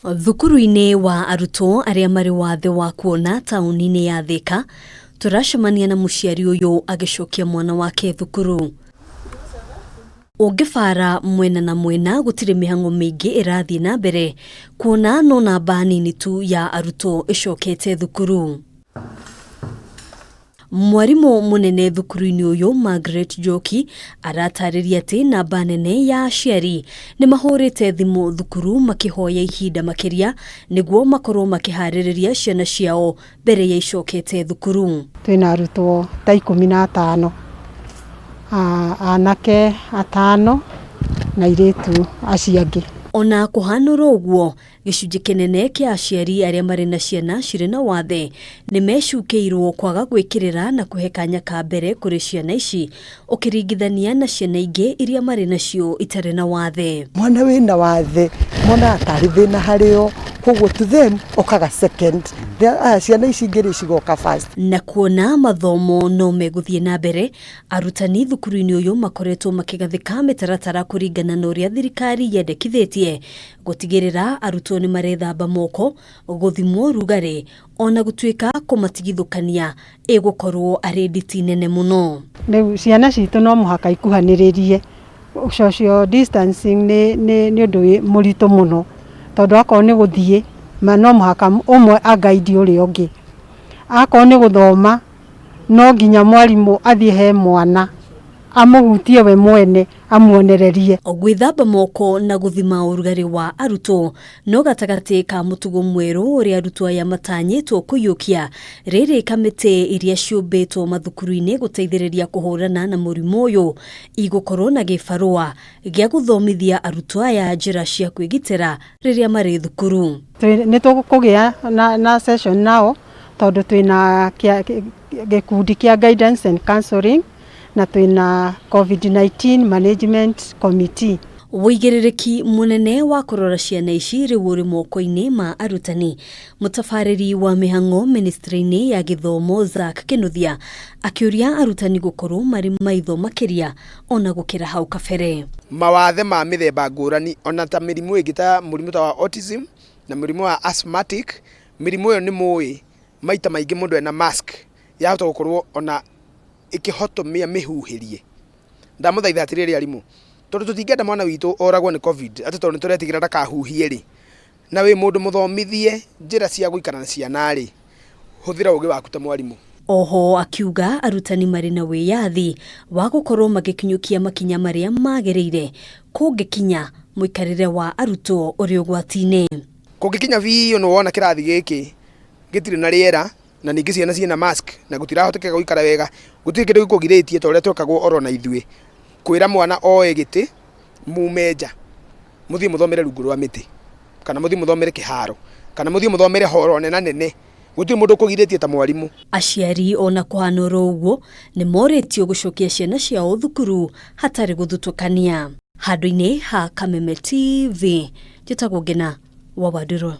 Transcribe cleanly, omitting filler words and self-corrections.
Thukuru-inĩ wa arutwo arĩa marĩ wathe wa kuona taũni-inĩ ya Thika, tũracemania na mũciari ũyũ agĩcokia mwana wake thukuru. Ũngĩbara mwena na mwena gũtirĩ mĩhang'o mĩingĩ ĩrathiĩ na mbere kuona no namba nini tu ya arutwo ĩcokete thukuru. Mwarimũ mũnene thukuru-inĩ ũyũ Margaret Njoki aratarĩria atĩ namba nene ya aciari nĩ mahũrĩte thimũ thukuru makĩhoya ihinda makĩria nĩguo makorwo makĩharĩrĩria ciana ciao mbere ya icokete thukuru. Twĩna arutwo ta 15, anake atano na airĩtu acio angĩ. Ona kũhanũra ũguo, gĩcunjĩ kĩnene kĩa aciari arĩa marĩ na ciana cirĩ na wathe nĩ mecukĩirwo kwaga gwĩkĩrĩra na kũhe kanya ka mbere kũrĩ ciana ici ũkĩringithania na ciana ingĩ iria marĩ nacio itarĩ na wathe. Mwana wĩna wathe monaga tarĩ thĩna harĩo, koguo to them okaga second. Aya ciana ici ingĩ rĩ cigoka first. Na kuona mathomo no megũthiĩ na mbere, arutani thukuru-inĩ ũyũ makoretwo makĩgathĩka mĩtaratara kũringana na ũrĩa thirikari yendekithĩtie gũtigĩrĩra arutwo nĩ marethamba moko, gũthimwo rugarĩ ona gũtuĩka kũmatigithũkania ĩgũkorwo arĩ nditi nene mũno. Rĩu ciana citũ no mũhaka ikuhanĩrĩrie. Social distancing nĩ ũndũ mũritũ mũno tondũ akorwo nĩ gũthiĩ no mũhaka ũmwe a guide ũrĩa ũngĩ. Akorwo nĩ gũthoma no nginya mwarimũ athiĩ he mwana amũhutie we mwene amuonererie. Gwĩthamba moko na gũthima ũrugarĩ wa arutwo no gatagatĩ ka mũtugo mwerũ ũrĩa arutwo aya matanyĩtwo kũiyũkia rĩrĩ kamĩtĩ iria ciũmbĩtwo mathukuru-inĩ gũteithĩrĩria kũhũrana na mũrimũ ũyũ igũkorwo na gĩbarũa gĩa gũthomithia arutwo aya njĩra cia kwĩgitĩra rĩrĩa marĩ thukuru. Nĩ tũkũgĩa na session nao tondũ twĩna gĩkundi kĩa guidance and counseling na twĩna COVID-19 management committee. Wũigĩrĩrĩki mũnene wa kũrora ciana ici rĩu ũrĩ moko-inĩ ma arutani. Mũtabarĩri wa mĩhang'o ministry-inĩ ya gĩthomo Zack Kinuthia akĩũria arutani gũkorwo marĩ maitho makĩria ona gũkĩra hau kabere. Mawathe ma mĩthemba ngũrani ona ta mĩrimũ ĩngĩ ta mũrimũ ta wa autism na mũrimũ wa asthmatic, mĩrimũ ĩyo nĩ mũĩ maita maingĩ mũndũ ena mask yahota gũkorwo ona ĩkĩhotomia mĩhuhĩrie. Ndamũthaitha atĩrĩrĩ arimũ, tondũ tũtingĩenda mwana witũ oragwo nĩ COVID atĩ tondũ nĩtũretigĩra ndakahuhie rĩ, na wĩ mũndũ mũthomithie njĩra cia gũikara na ciana rĩ, hũthĩra ũgĩ waku ta mwarimũ. Oho akiuga arutani marĩ na wĩyathi wa gũkorwo magĩkinyũkia makinya marĩa magĩrĩire kũngĩkinya mũikarĩre wa arutwo ũrĩ ũgwati-inĩ. Kũngĩkinya biũ nĩ wona kĩrathi gĩkĩ gĩtirĩ na rĩera na ningĩ ciana ciĩna mask na gũtirahotekeka gũikara wega, gũtirĩ kĩndũ gĩkũgirĩtie ta ũrĩa twekagwo oro na ithuĩ kwĩra mwana oe gĩtĩ mume nja mũthiĩ mũthomere rungu rwa mĩtĩ kana mũthiĩ mũthomere kĩharo kana mũthiĩ mũthomere horo nena nene, gũtirĩ mũndũ ũkũgirĩtie ta mwarimũ. Aciari ona kũhana oro ũguo nĩ morĩtio gũcokia ciana ciao thukuru hatarĩ gũthutũkania. Handũ-inĩ ha Kameme TV, njĩtagwo Ngina wa Wandirũ.